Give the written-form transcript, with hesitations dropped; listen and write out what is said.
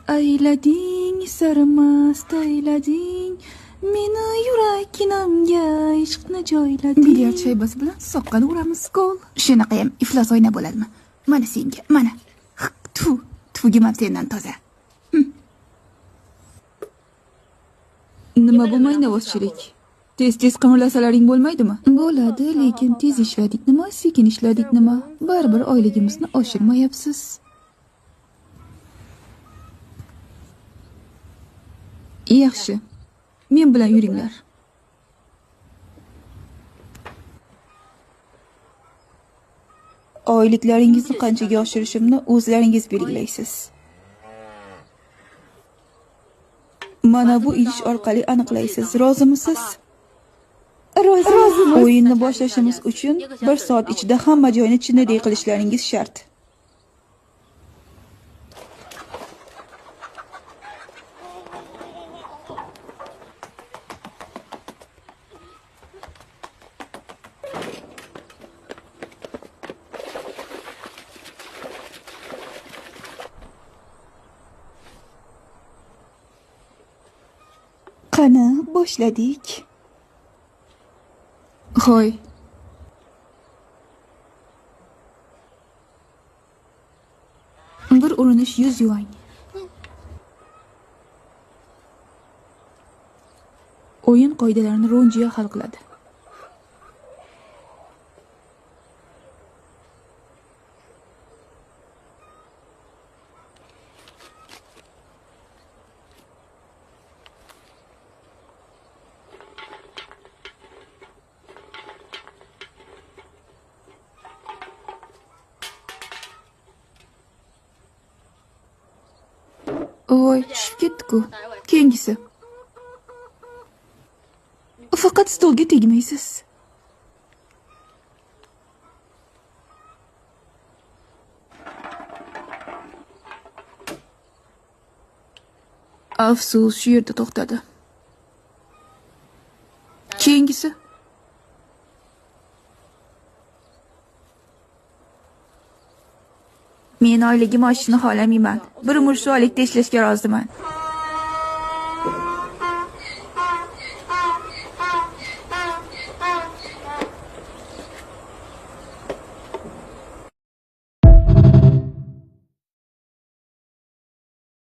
Aylading, sarmast aylading, meni yurakkinamga ishqni joylading. Bilyard shaybasi bilan soqqani uramiz, gol. Shunaqayam iflos oyna bo'ladimi? Mana senga, mana. Tu, tufugim ham sendan toza. Nima bu maynavozchilik? Tez-tez qimirlasalaring bo'lmaydimi? Bo'ladi, lekin tez ishladik nima, sekin ishladik nima? Baribir oyligimizni oshirmayapsiz. Yaxshi. Men bilan yuringlar. Oyliklaringizni qanchaga oshirishimni o'zlaringiz belgilaysiz. Mana bu idish orqali aniqlaysiz. Rozimisiz? Rozimiz. O'yinni boshlashimiz uchun 1 soat ichida hamma joyni chinnidek qilishlaringiz shart. Qani, boshladik. Hoy. Bir urinish 100 yuan. O'yin qoidalarini Ronjiya hal qiladi. Voy, tushib ketdi-ku. Keyingisi. Faqat stolga tegmaysiz. Afsus, shu yerda to'xtadi. Keyingisi. Men oyligim oshishini xohlamayman. Bir umr shu oylikda ishlashga roziman.